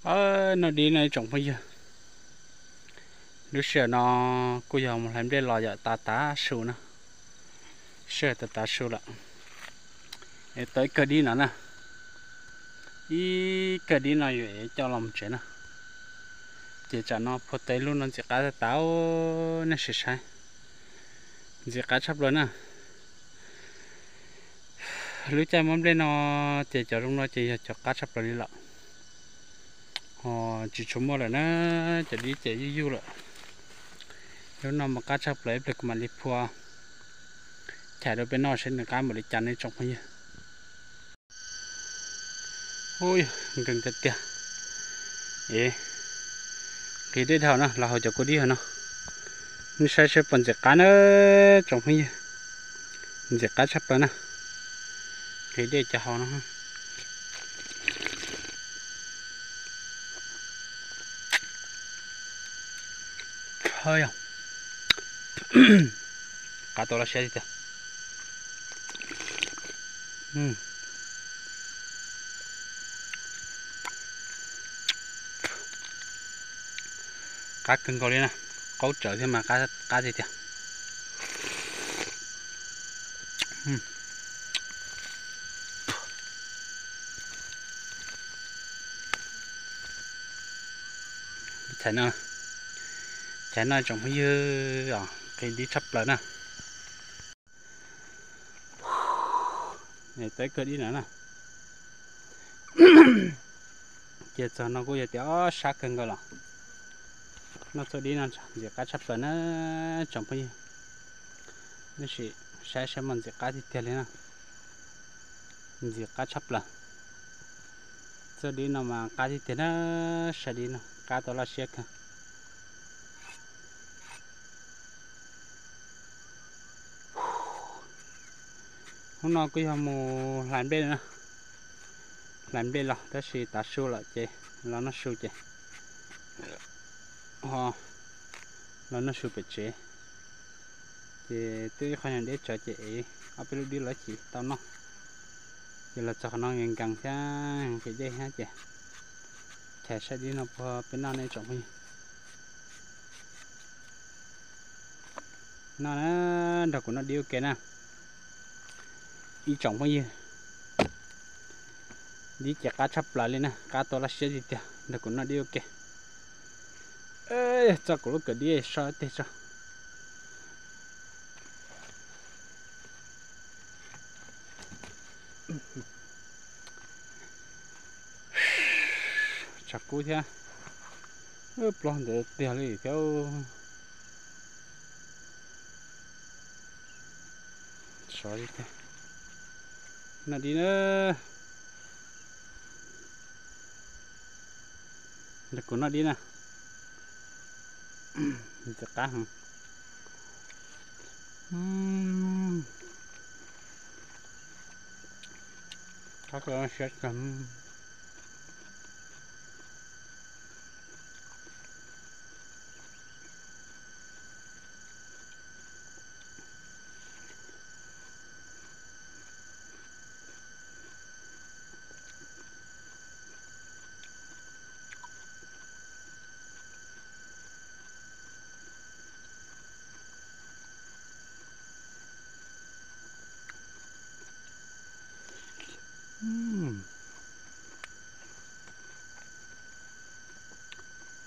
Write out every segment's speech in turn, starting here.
Noj dib no ib tsoom phooj ywg, lub sij hawm no kuj yog mus hlais nplej los yom, tav tav su na, sij hawm tav tav su lawm. Es tau ib kawg dib no na, ib kawg dib no yuav coj los mus tsev na. Ces tsam no phua tau ib lub no ntxim qab tas tas, nej sim saib, ntxim qab tshaj plaws na. Lub caij muab nplej no ces cov zoo no ces yog cov qab tshaj plaws li lawm. Ho tsis tshua muaj lawm na, cov dib ces yuj yuj lawm. Lub no mas qab tshaj plaws, ib pliag kuv mam li phua chais rau peb noj seb nws qab npaum li cas ne tsoom phooj ywg. Ub, nkees tiag tiag. Es nqhis dej dhau na, los haus cov kua dib hauv no. Nej saib seb puas ntxim qab na tsoom phooj ywg. Ntxim qab tshaj plaws na. Nqhis dej cov hauv no. Qab tau laj siab tiag tiag. Qab kawg nkaus li na, qaub tsawv thiab mas qab tiag tiag. Chais no, chais no tsoom phooj ywg os, nqhis dib tshaj plaws na. Tau ib kawg dib no na. Ces txog no kuj yog tias ob sab kawg nkaus los. Noj txoj dib no ntxim qab tshaj plaws na tsoom phooj ywg. Tab sis saib saib mas ntxim qab tiag tiag li na. Ntxim qab tshaj plaws. Txoj dib no mas qab tiag tiag na, saib dib no qab tau laj siab kawg. Hnub no kuj yog mus hlais nplej na, hlais nplej los tab sis tav su lawm ces los noj su ces ho los noj su pem tsev. Ces twb ib qho nyuag deb tsawv ces ev ob peb lub dib los ib chim tau noj. Ces los txog qhov no nkees nkees thiab nqhis dej thiab ces chais saib dib no puas peb noj ne tsoom phooj ywg. Noj na, nrog kuv noj dib ua ke na ib tsoom phooj ywg. Dib ces qab tshaj plaws li na, qab tau laj siab tiag tiag, nrog kuv noj dib ua ke. Txoj kuv lub kawm dib so teg tso. Tshav kub thiab, plaub ntawd tiag li thiab. Sov li tiag. Noj dib na. Nrog kuv noj dib na. Ntxim qab heev. Qab kawg siab kawg.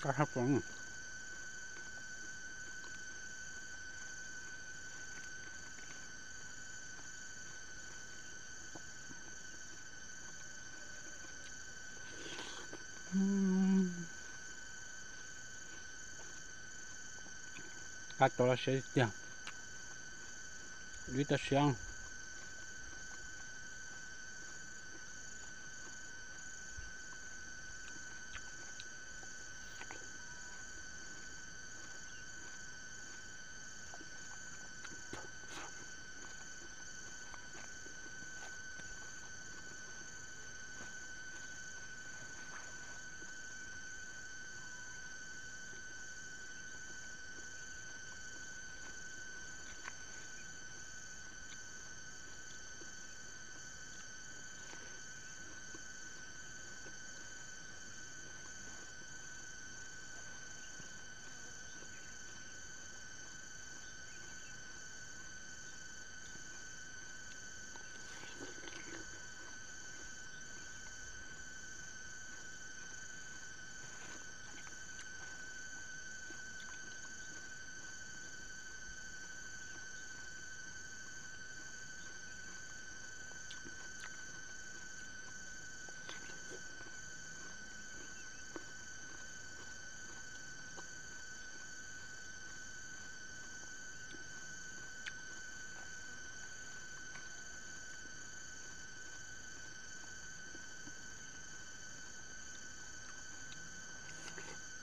Qab hab ploov. Qab tau laj siab tiag. Dib tau siab.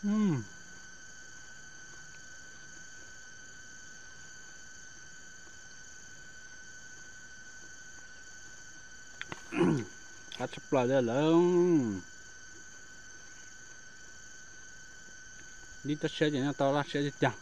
Mm. Qab tshaj plaws li lawm. Dib toj siab ces noj tau laj siab tiag tiag.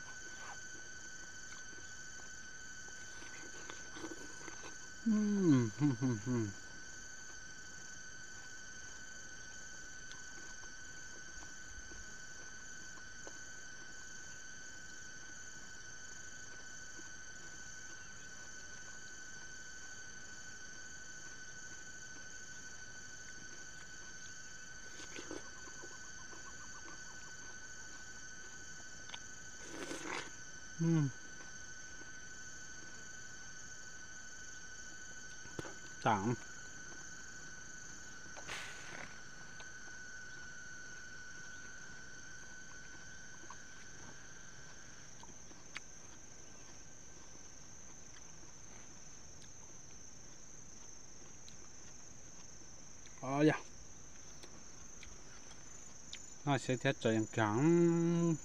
Yog, noj siab thiab tso yees kawg.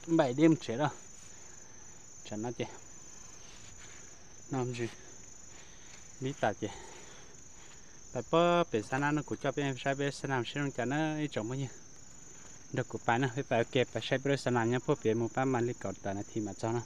Npaim dej mus tsev lawm. Tsam no ces noj ntsis, npib tas ces pais puag pem xab nab no, kuv coj peb saib peb xab nab seb zoo cas na ib tsoom phooj ywg. Nrog kuv pais na, peb pais ua ke pais saib peb lub xab nab nyob puag pem, mus pab mas li kaum tawm nas this mam txog na.